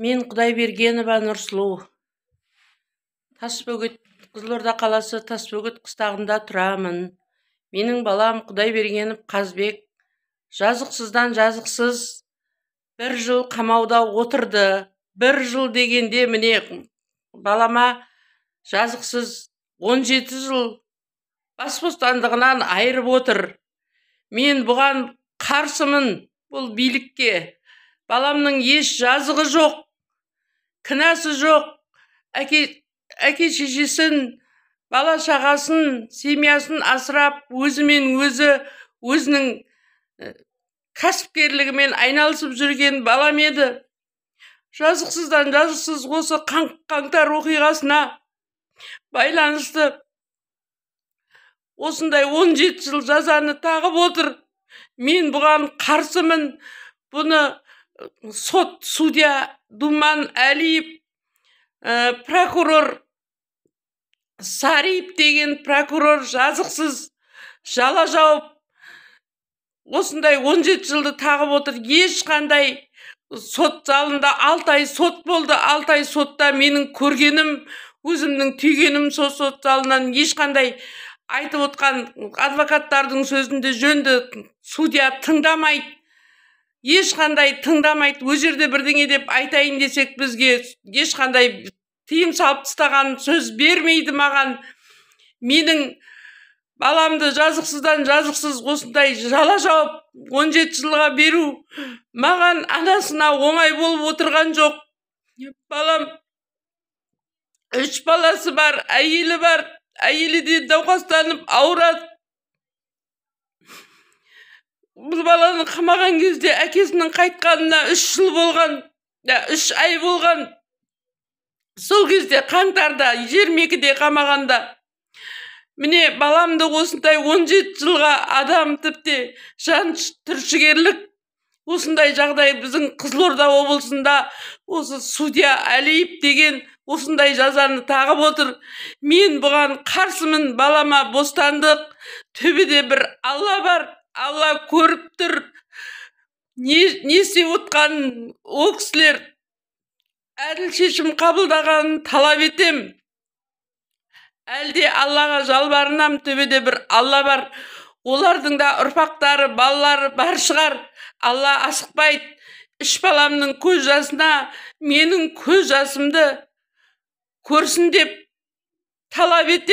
Мен Құдайбергенова Нұрсұлу, Тасбөгет, Қызылорда қаласы Тасбөгет қыстағында тұрамын. Менің балам Құдайбергенов Қазбек жазықсыздан жазықсыз бір жыл қамауда отырды. Бір жыл дегенде, міне, балама жазықсыз 17 жыл бас бостандығынан айырып отыр. Мен бұған қарсымын, бұл билікке. Баламның еш жазығы жоқ, кінәсі жоқ. Әке шешесін, бала шағасын, семьясын асырап, өзімен өзі, өзінің кәсіпкерлігімен айналысып жүрген балам еді. Жазықсыздан жазықсыз осы қаңтар оқиғасына байланысты осындай 17 жыл жазаны тағып отыр. Мен бұған қарсымын. Бұны сот, судья Думан Әлиев, прокурор Сариев деген прокурор жазықсыз жала жауып, осындай 17 жылды тағып отыр. Ешқандай сот залында 6 ай сот болды. 6 ай сотта менің көргенім, өзімнің түйгенім, сол сот залынан ешқандай айтып отқан адвокаттардың сөзінде жөнді судья тыңдамайды, ешқандай тыңдамайды. Ол жерде бірдеңе деп айтайын десек, бізге ешқандай тыйым салып тастаған, сөз бермейді маған. Менің баламды жазықсыздан жазықсыз осындай жала жауып 17 жылға беру маған, анасына, оңай болып отырған жоқ. Балам, үш баласы бар, әйелі бар, әйелі де науқастанып ауырады. Бұл баланы қамаған кезде әкесінің қайтқанына 3 жыл болған, 3 ай болған. Сол кезде, қаңтарда, 22-де қамағанда. Міне, баламды осындай 17 жылға, адам тіпті жан түршігерлік осындай жағдай. Біздің Қызылорда облысында осы судья Әлиев деген осындай жазаны тағып отыр. Мен бұған қарсымын. Балама бостандық. Төбеде бір Алла бар, Алла көріп тұр не істеп отқанын. Ол кісілер әділ шешім қабылдағанын талап етем. Әлде Аллаға жалбарынам. Төбеде бір Алла бар, олардың да ұрпақтары, балалары бар шығар. Алла асықпайды. Үш баламның көз жасына менің көз жасымды көрсін деп талап етем.